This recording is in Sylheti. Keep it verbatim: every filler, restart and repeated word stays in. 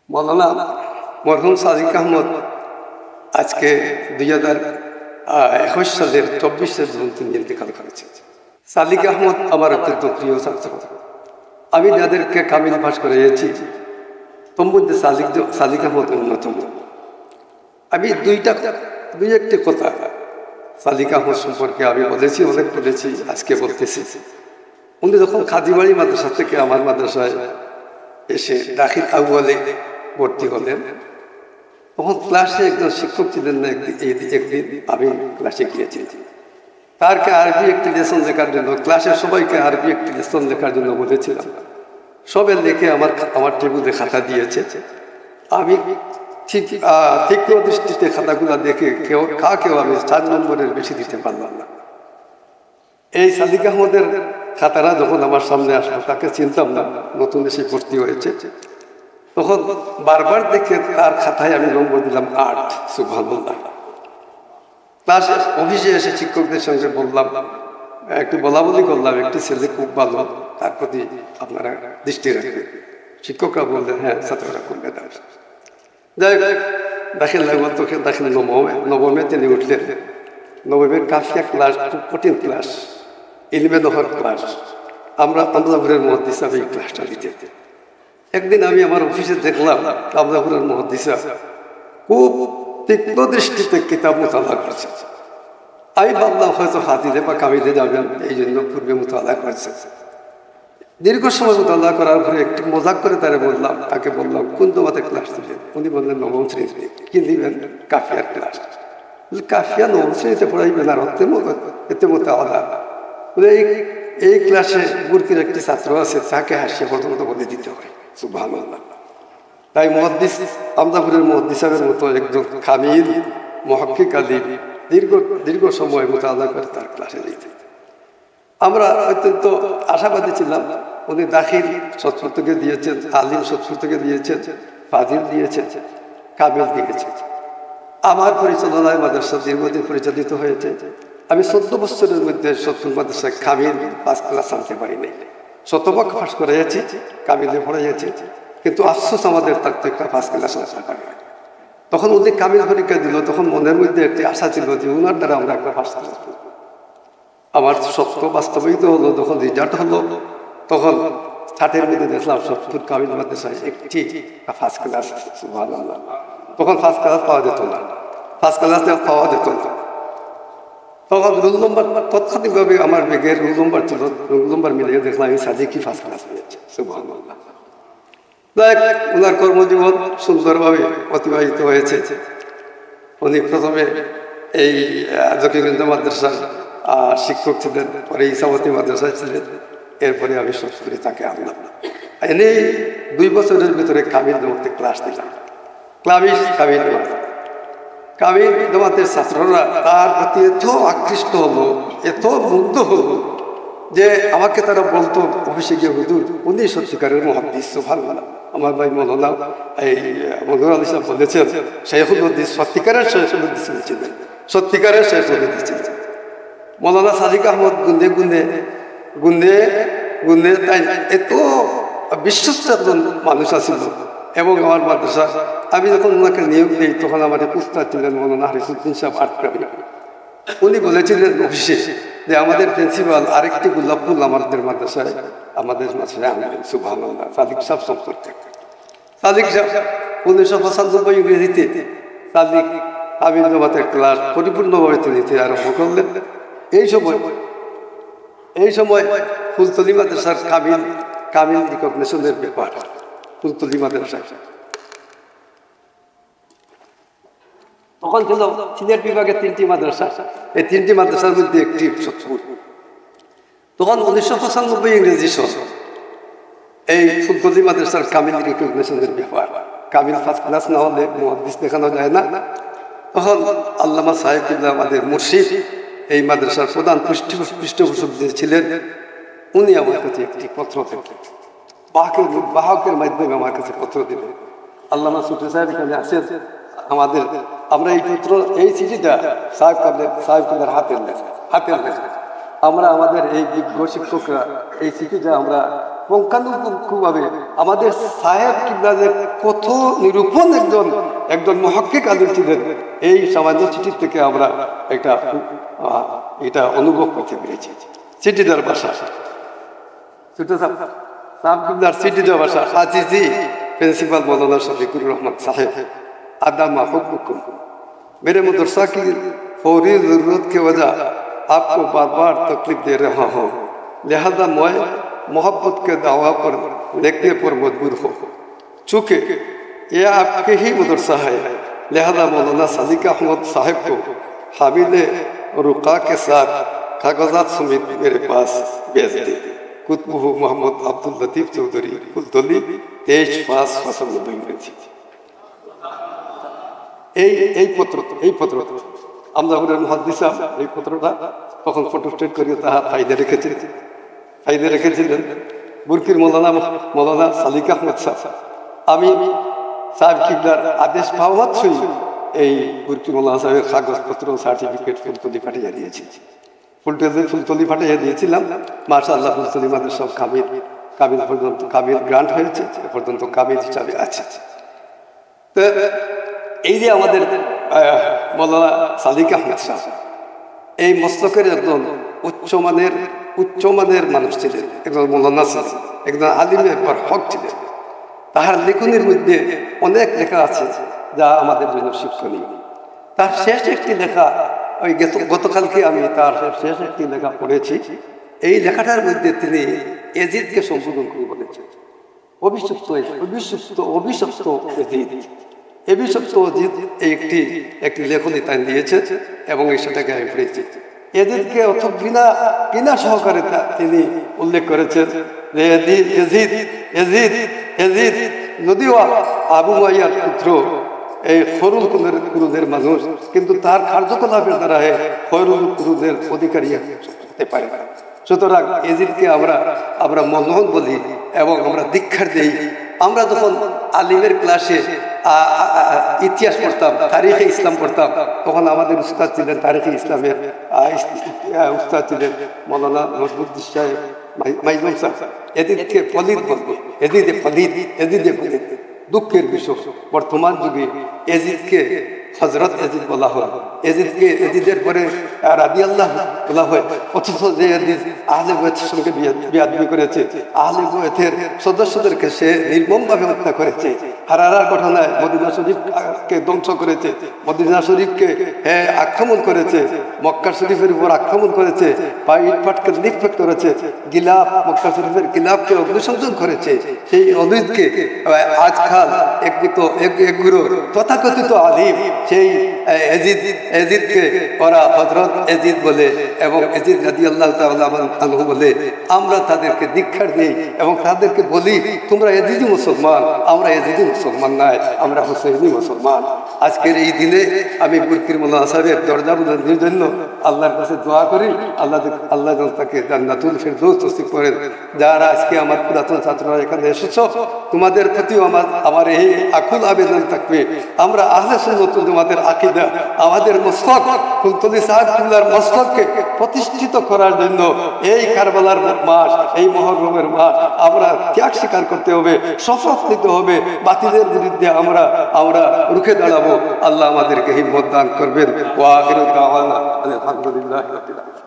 মৌলানা মরহুম সাদিক আহমদ আজকে দুই হাজার একুশ সালের চব্বিশে জুন তিনি ইন্তেকাল করেছেন। সাদিক আহমদ আমার অত্যন্ত প্রিয় ছাত্র। আমি যাদেরকে কামিল পাশ করিয়েছি, তার মধ্যে সাদিক, সাদিক আহমদ অন্যতম। আমি দুইটা, দুই একটি কথা সাদিক আহমদ সম্পর্কে আমি বলেছি, অনেক বলেছি, আজকে বলতেছি। উনি যখন কাজীবাড়ি মাদ্রাসা থেকে আমার মাদ্রাসায় এসে দাখিল আউয়ালে ভর্তি হলেন, তখন ক্লাসে একজন শিক্ষক ছিলেন না। একদিন, এই একদিন আমি ক্লাসে গিয়েছিলাম, তারকে আরবি একটি লেসন লেখার জন্য, ক্লাসের সবাইকে আরবি একটি লেসন লেখার জন্য বলেছিলাম। সবে লেখে আমার, আমার টেবিলে খাতা দিয়েছে। আমি ঠিক, আহ, তীক্ষ্ণ দৃষ্টিতে খাতাগুলা দেখে কেউ, কাকেও আমি চার নম্বরের বেশি দিতে পারলাম না। এই সাদিক আহমদের খাতাটা যখন আমার সামনে আসলো, তাকে চিনতাম না, নতুন এসে ভর্তি হয়েছে, তখন বারবার দেখে তার খাতায় আমি নম্বর দিলাম আট। সুবহানাল্লাহ। ক্লাস অফিসে এসে শিক্ষকদের সঙ্গে বললাম, একটু বলাবলি করলাম, "একটি ছেলে খুব ভালো, তার প্রতি আপনারা দৃষ্টি রাখবেন।" শিক্ষকরা বললেন, "হ্যাঁ, ছাত্ররা খুব মেধাবী।" যাই হোক, দাখিল লাগলো, তখন দাখিল নবমে, নবমে তিনি উঠলেন। নবমের কাফিয়া ক্লাস, খুব কঠিন ক্লাস, ইলমে নহর ক্লাস। আমরা আমজাপুরের মুহাদ্দিস সাহেব এই ক্লাসটা দিতেন। একদিন আমি আমার অফিসে দেখলাম আমজাপুরের মুহাদ্দিস সাহেব খুব তীক্ষ্ণ দৃষ্টিতে কিতাব মোতালা করছেন। আমি ভাবলাম হয়তো ফাজিলে বা কামিলে যাবেন, এই জন্য পূর্বে মোতালা করছেন। দীর্ঘ সময় মোতালা করার পরে একটু মজাক করে তারে বললাম, তাকে বললাম, "কোন জমাতে ক্লাস দিবেন?" উনি বললেন, "নবম শ্রেণীতে।" "কি দিবেন?" "কাফিয়ার ক্লাস।" বলি, "কাফিয়া নবম শ্রেণীতে পড়াইবেন আর অত মো-, এত মোতালা?" বলে, "এই, এই ক্লাসে বুরকির একটি ছাত্র আছে, তাকে হাসিয়ে প্রথমত বলে দিতে হয়।" সুবহানাল্লাহ। তাই মুহাদ্দিস, আমজাপুরের মুহাদ্দিস সাহেবের মতো একজন কামিল মুহাক্কিক আলিম দীর্ঘ, দীর্ঘ সময় মোতালা করে তার ক্লাসে যেতেন। আমরা অত্যন্ত আশাবাদী ছিলাম, উনি দাখিল সৎপুর থেকে দিয়েছেন, আলিম সৎপুর থেকে দিয়েছেন, ফাজিল দিয়েছেন, কামিল দিয়েছেন। আমার পরিচালনায় মাদ্রাসা দীর্ঘদিন পরিচালিত হয়েছে। আমি চোদ্দ বছরের মধ্যে সৎপুর মাদ্রাসায় কামিল পাঁচ ক্লাস আনতে পারি নাই। শতভাগ পাশ করাইয়াছি, কামিলে পড়াইয়াছি, কিন্তু আফসোস আমাদের তার তো একটা পাঁচ ক্লাস আনতে পারি নাই। তখন উনি কামিল পরীক্ষা দিল, তখন মনের মধ্যে একটি আশা ছিল যে ওনার দ্বারা আমরা একটা পাঁচ ক্লাস করব। আমার স্বপ্ন বাস্তবায়িত হলো, যখন রেজাল্ট হলো, তখন চার্টের মধ্যে দেখলাম সৎপুর কামিল মাদ্রাসায় একটি ফার্স্ট ক্লাস। সুবহানাল্লাহ। তখন ফার্স্ট ক্লাস পাওয়া যেত না, ফার্স্ট ক্লাস পাওয়া যেত না। তখন রোল নম্বর, তাৎক্ষণিকভাবে আমার ব্যাগের রোল নম্বর ছিল, রোল নম্বর মিলিয়ে দেখলাম এই সাদিকই ফার্স্ট ক্লাস পেয়েছে। সুবহানাল্লাহ। যাই হোক, ওনার কর্মজীবন সুন্দরভাবে অতিবাহিত হয়েছে। উনি প্রথমে এই, আহ, জকিগঞ্জ মাদ্রাসার, আহ, শিক্ষক ছিলেন, পরে ইসামতি মাদ্রাসায় ছিলেন, এরপরে আমি সরাসরি তাকে আনলাম। এনে দুই বছরের ভিতরে কামিল জমাতে ক্লাস দিলাম। ক্লাস কামিল জমাতে, কামিল জমাতের ছাত্ররা তার প্রতি এত আকৃষ্ট হলো, এত মুগ্ধ হলো যে আমাকে তারা বলতো অফিসে গিয়ে, "হুজুর, উনি সত্যিকারের মুহাদ্দিস।" সুবহানাল্লাহ। আমার ভাই মৌলানা, এই, মনজুর আলী সাহেব বলেছেন, শেখুল হাদিস, সত্যিকারের শেখুল হাদিস ছিলেন, সত্যিকারের শেখুল হাদিস ছিলেন। মৌলানা সাদিক আহমদ গুণে গুণে, গুণে গুণে তাই এত বিশ্বস্ত একজন মানুষ আছিল। এবং আমার মাদ্রাসা, আমি যখন ওনাকে নিয়োগ দিই, তখন আমার এক উস্তাদ ছিলেন মৌলানা হারিসুদ্দিন সাহেব আটকারি। উনি বলেছিলেন অফিসে যে আমাদের প্রিন্সিপাল আরেকটি গোলাপ ফুল আমাদের মাদ্রাসায়, আমাদের মাদ্রাসায় আনবেন। সুবহানাল্লাহ। সাদিক সাহেব সম্পর্কে, সাদিক সাহেব উনিশশো পঁচানব্বই ইংরেজিতে সাদিক কামিল জমাতের ক্লাস পরিপূর্ণভাবে তিনি নিতে আরম্ভ করলেন। এই সময়, এই সময় ফুলতলি মাদ্রাসার কামিল, কামিল রিকগনিশনের ব্যাপার ফুলতলি মাদ্রাসায়। তখন ছিল সিলেট বিভাগে তিনটি মাদ্রাসা, এই তিনটি মাদ্রাসার মধ্যে একটি সৎপুর। তখন উনিশশো পঁচানব্বই ইংরেজি সন, এই ফুলতলি মাদ্রাসার কামিল রিকগনিশনের ব্যাপার, কামিল ফার্স্ট ক্লাস না হলে মুহাদ্দিস দেখানো যায় না। তখন আল্লামা সাহেব কিবলা আমাদের মুর্শিদ, এই মাদ্রাসার প্রধান পৃষ্ঠ-, পৃষ্ঠপোষক যে ছিলেন, উনি আমার কাছে একটি পত্র লেখেন, বাহকের, বাহকের মাধ্যমে আমার কাছে পত্র দিলেন। আল্লামা সুফি সাহেব এখানে আছেন, আমাদের, আমরা এই পত্র, এই চিঠিটা সাহেব কাদের, সাহেব কাদের হাতের লেখা, হাতের লেখা। আমরা আমাদের এই বিজ্ঞ শিক্ষকরা এই চিঠিটা আমরা পুঙ্খানুপুঙ্খভাবে আমাদের সাহেব কিবলা যে কত নিরূপণ একজন, একজন মুহাক্কিক আলিম ছিলেন, এই সামান্য চিঠি থেকে আমরা একটা, আহ, এটা অনুভব করতে পেরেছি। চিঠি দেওয়ার ভাষা, ছোট সাহেব, সাহেব কিবলার চিঠি দেওয়ার ভাষা। আজিজি, প্রিন্সিপাল মৌলানা শফিকুর রহমান সাহেব, আদা মাহবুকুম। میرے مدرسہ کی فوری ضرورت کی وجہ آپ کو بار بار تکلیف دے رہا ہوں، لہذا میں محبت کے دعویٰ پر لکھنے پر مجبور ہوں۔ چونکہ یہ آپ کے ہی مدرسہ ہے، لہذا مولانا سلیق احمد صاحب کو حامل رقعہ کے ساتھ کاغذات سمیت میرے پاس بھیج دیں۔ کتبہ محمد عبداللطیف چوہدری، پھولتلی، তেইশ পাঁচ পঁচানব্বই ইংরেজি। এই এই পত্র এই পত্র আমজাহুরের মুহাদ্দিস সাহেব এই পত্রটা তখন ফটোস্টেট করিয়া তাহা ফাইদে রেখেছিলেন, ফাইদে রেখেছিলেন বুরকির মৌলানা, মৌলানা সালিক আহমদ সাহেব। আমি সাহেব কিবলার আদেশ পাওয়া মাত্রই এই বুরকির মৌলানা সাহেবের কাগজপত্র, সার্টিফিকেট, ফুলতলি পাঠিয়ে দিয়েছি। ফুলতলি ফুলতলি পাঠিয়ে দিয়েছিলাম। মাশাআল্লাহ, ফুলতলি মাদ্রাসা কামিল, কামিল পর্যন্ত, কামিল গ্রান্ট হয়েছে, এ পর্যন্ত কামিল হিসাবে আছে। তো এই যে আমাদের, আহ, মৌলানা সালিক আহমদ সাহেব, এই মসলকের একজন উচ্চমানের, উচ্চমানের মানুষ ছিলেন, একজন মৌলানা ছিলেন, একজন আলিমে বরহক ছিলেন। তাহার লেখনীর মধ্যে অনেক লেখা আছে যা আমাদের জন্য শিক্ষণীয়। তার শেষ একটি লেখা, ওই গেত-, গতকালকে আমি তার শেষ একটি লেখা পড়েছি। এই লেখাটার মধ্যে তিনি এজিদকে সম্বোধন করে বলেছেন, অভিষিক্ত, অভিষিক্ত, অভিষিক্ত এজিদ। অভিষিক্ত এজিদ এই একটি, একটি লেখনী তাই দিয়েছেন এবং এই সেটাকে আমি পড়েছি। এজিদকে অত ঘৃণা, ঘৃণা সহকারে তা-, তিনি উল্লেখ করেছেন যে এজিদ, এজিদ, এজিদ, এজিদ, যদিও আবু মুআইয়ার পুত্র, এই খয়রুল কুরুনের, কুরুনের মানুষ, কিন্তু তার কার্যকলাপের দ্বারা এ খয়রুল কুরুনের অধিকারী হতে পারে না। সুতরাং এজিদকে আমরা, আমরা মনোনয়ন বলি এবং আমরা ধিক্কার দেই। আমরা যখন আলিমের ক্লাসে, আ, আ, আ, ইতিহাস পড়তাম, তারিখে ইসলাম পড়তাম, তখন আমাদের উস্তাদ ছিলেন তারিখে ইসলামের, আ, ইস-, আ, উস্তাদ ছিলেন মৌলানা নজরুদ্দিন সাহেব, মাই-, মাইজুম সাহেব। এজিদকে পলিত বলবে, এজিদে পলিত, এজিদে পলিত। দুঃখের বিষয়, বর্তমান যুগে এজিদকে হযরত এজিদ বলা হয়, এজিদকে, এজিদের পরে, আহ, রাদিয়াল্লাহু বলা হয়, অথচ যে এজিদ আহলে বয়তের সঙ্গে বিয়া-, বেয়াদবি করেছে, আহলে বয়তের সদস্যদেরকে সে নির্মমভাবে হত্যা করেছে। হারারার ঘটনায় মদিনা শরীফকে ধ্বংস করেছে, মদিনা শরীফকে, হ্যাঁ, আক্রমণ করেছে, মক্কা শরীফের উপর আক্রমণ করেছে, বা ইটপাটকে নিক্ষেপ করেছে, গিলাফ, মক্কা শরীফের গিলাফকে অগ্নিসংযোগ করেছে। সেই এজিদকে, আহ, আজকাল একগুতো-, এক-, একগুলো তথাকথিত আলিম সেই, আহ, এজিদ, এজিদকে ওরা হযরত এজিদ বলে এবং এজিদ রাদিয়াল্লাহু তাআলা আনহু বলে। আমরা তাদেরকে ধিক্কার দেই এবং তাদেরকে বলি, "তোমরা এজিদি মুসলমান, আমরা এজিদি মুসলমান নয়, আমরা হুসেনি মুসলমান।" আজকের এই দিনে আমি বুরকির মৌলানা সাহেবের দরজা বুলন্দির জন্য আল্লাহর কাছে দোয়া করি, আল্লাহ, আল্লাহ যেন তাকে জান্নাতুল ফেরদৌস নসিব করেন। যারা আজকে আমার পুরাতন ছাত্ররা এখানে এসেছো, তোমাদের প্রতিও আমার, আমার এই আকুল আবেদন থাকবে, আমরা আহলে সুন্নাত ওয়াল জামাতের আকীদা, আমাদের মসলক, ফুলতলি সাহেব কিবলার মসলককে প্রতিষ্ঠিত করার জন্য এই কারবালার মাস, এই মহররমের মাস আমরা ত্যাগ স্বীকার করতে হবে, শপথ নিতে হবে, বাতিলের বিরুদ্ধে আমরা, আমরা রুখে দাঁড়াবো। আল্লাহ আমাদেরকে হিম্মত দান করবেন। ওয়া আখিরু দাওয়ানা আলহামদুলিল্লাহি রাব্বিল আলামিন।